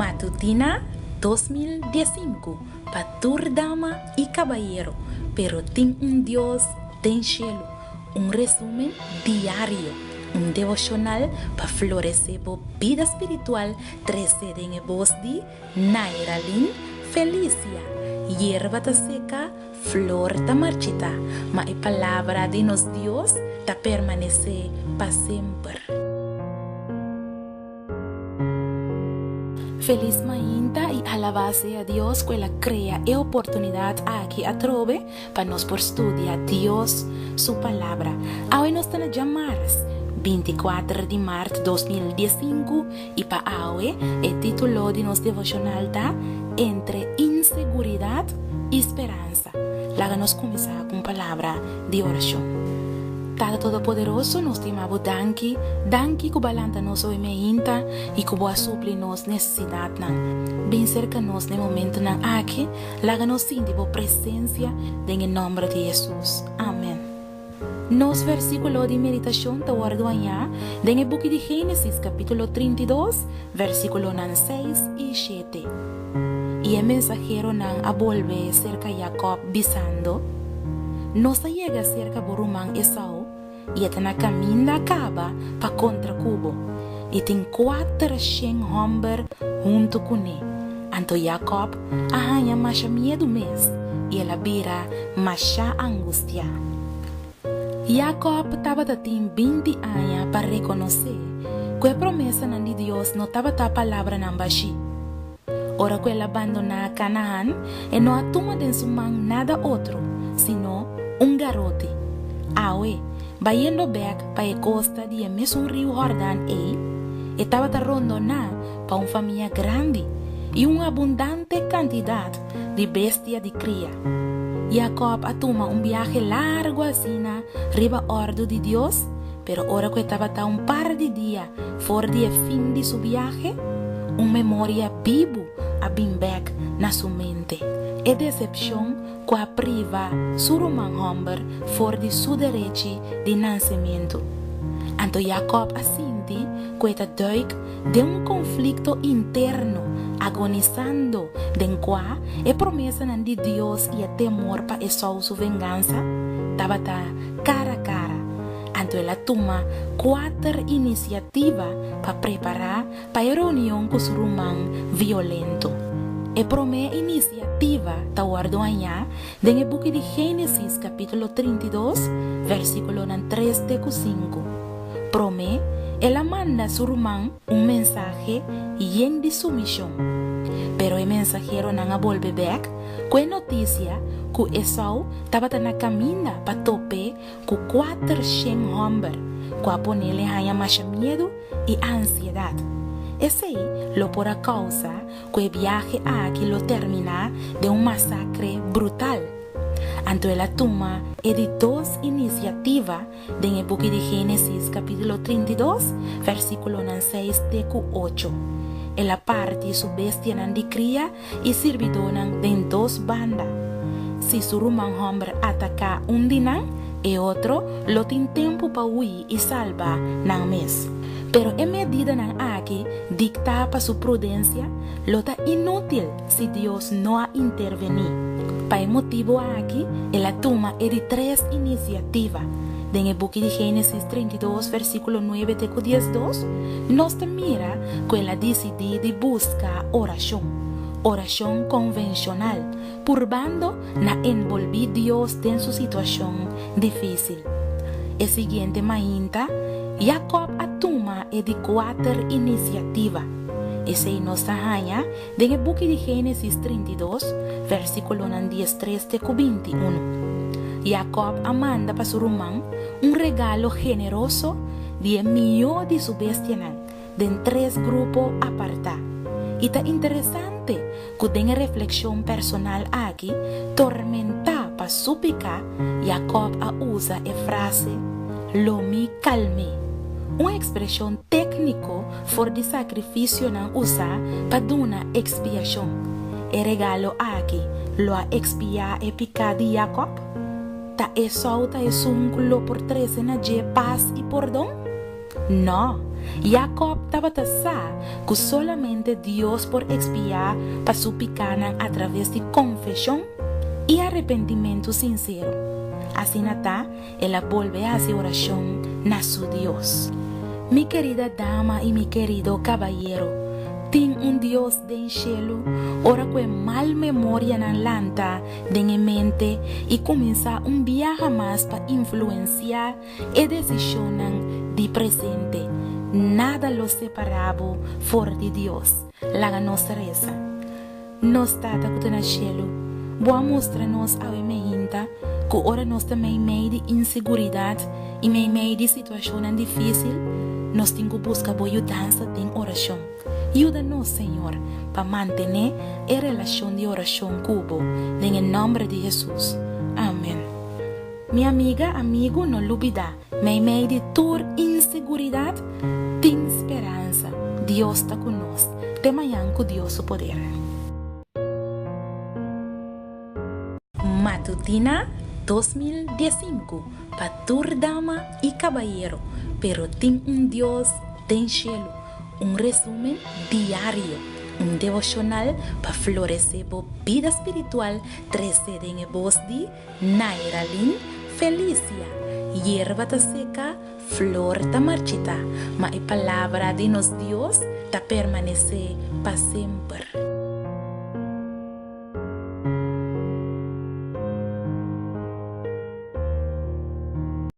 Matutina 2015 pa tur dama i kabayero, pero tin un Dios den shelu. Un resumen diario, un devoshonal pa floresé bo bida spiritual trese den e bos di Nairalyn Felicia. Yerba ta seka, flor ta marchitá, ma e palabra di nos Dios ta permanesé pa semper. Felis mainta i alabá sea Dios ku el a krea e oportunidat aki atrobe pa nos por studia Dios su Palabra. Awe nos ta na djamars, 24 di mart 2015, i pa awe e título di nos devoshonal ta Entre Inseguridat i Speransa. Laga nos kuminsá ku un palabra di orashon. Tata Todopoderoso, nos ta yama Bo danki, danki ku Bo a lanta nos hoy meinta i ku Bo a supli nos nesesidatnan. Bin serka nos na e momentunan aki, laga nos sinti Bo presensia den e nòmber di Hesus. Amen. Nos versíkulo di meditashon ta wòrdu hañá den e buki di Génesis kapítulo 32, versíkulonan seis i shete. I e mensaheronan a bolbe serka Jakòb, bisando, Nos a yega serka bo ruman Esau, i e ta na kaminda kaba pa kontra ku bo, i tin 400 hòmber huntu kuné. Anto Jakòb a haña masha miedu mes, i el a bira masha angustiá. Jakòb tabata tin 20 aña pa rekonosé ku e promesanan di Dios no tabata palabranan bashí. Ora ku el a bandoná Kanahan, e no a tuma den su man nada otro, sino un garoti. Awe, bayendo bèk pa e kosta di e mesun riu Hordan ei, e tabata rondoná pa un famia grandi i un abundante kantidat di bestia di kria. Jakòb a tuma un biahe largu asina riba òrdu di Dios, pero ora ku e tabata un par di dia for di e fin di su biahe, un memoria bibu a bin bèk na su mente, e desepshon ku a priva su ruman hòmber for di su derechi di nansementu. Anto Jakòb a sinti ku e ta dùik den un konflikto interno agonisando den kua e promesanan di Dios i e temor pa Esou su vengansa tabata kara kara. Anto el a tuma kuater inisiativa pa prepará pa e reunion ku su ruman violento. E promé inisiativa ta wòrdu hañá den e buki di Génesis kapítulo 32, versíkulonan 3 te ku 5. Promé, el a manda su ruman un mensahe yen di sumishon. Pero e mensaheronan a bolbe bèk ku e notisia ku Esou tabata na kaminda pa top'é ku 400 hòmber ku a pon'é haña masha miedu i ansiedat. Esei lo por a kousa ku e biahe aki lo terminá den un masakre brutal. Anto el a tuma e di dos inisiativa den e buki di Génesis kapítulo 32, versíkulonan 6 te ku 8. El a parti su bestianan di kria i sirbidónan den dos banda. Si su ruman hòmber ataká un di nan, e otro lo tin tempu pa hui i salba nan mes. Pero e medidanan aki, diktá pa su prudensia, lo ta inútil si Dios no a intervení. Pa e motibu aki, el a tuma e di tres inisiativa. Den e buki di Génesis 32, versíkulo 9 te ku 12, nos ta mira ku el a disidí di buska orashon, orashon konvenshonal, purbando na enbolbí Dios den su situashon difísil. E siguiente mainta, Jakòb a tuma e di kuater inisiativa. Esei nos ta haña den e buki di Génesis 32, versíkulonan 13 te ku 21. Jakòb a manda pa su ruman un regalo generoso di e mihó di su bestianan den tres grupo apartá. I ta interesante ku den e reflekshon personal aki, tormentá pa su piká, Jakòb a usa e frase, Lo mi kalm'é, un ekspreshon tékniko for di sakrifisionan usá pa duna ekspiashon. E regalo aki lo a ekspiá e piká di Jakòb? Ta Esou ta esun ku lo por trese na dje pas i pordon? Nò! Jakòb tabata sa ku solamente Dios por ekspiá pa su pikánan atraves di konfeshon i arepentimentu sinsero. Asina ta, el a bolbe hasi orashon na su Dios. Mi kerida dama i mi kerido kabayero, tin un Dios den shelu ora ku e mal memorianan lanta den e mente i kuminsá un biaha mas pa influensiá e desishonnan di presente. Nada lo separá bo for di Dios. Laga nos resa. Nos Tata ku ta na shelu, bo a mustra nos awe meinta ku ora nos ta meimei di inseguridat i meimei di situashonnan difísil, nos tin ku buska bo yudansa den orashon. Yuda nos, Señor, pa mantené e relashon di orashon ku bo, den e nòmber di Hesus. Amen. Mi amiga, amigu, no lubidá, meimei di tur inseguridat, tin speransa. Dios ta ku nos. Te mañan ku Dios su poder. Matutina 2015 pa tur dama i kabayero, pero tin un Dios den shelu. Un resumen diario, un devoshonal pa floresé bo bida spiritual trese den e bos di Nairalyn Felicia, Yerba ta seka, flor ta marchita, ma e palabra di nos Dios ta permanesé pa semper.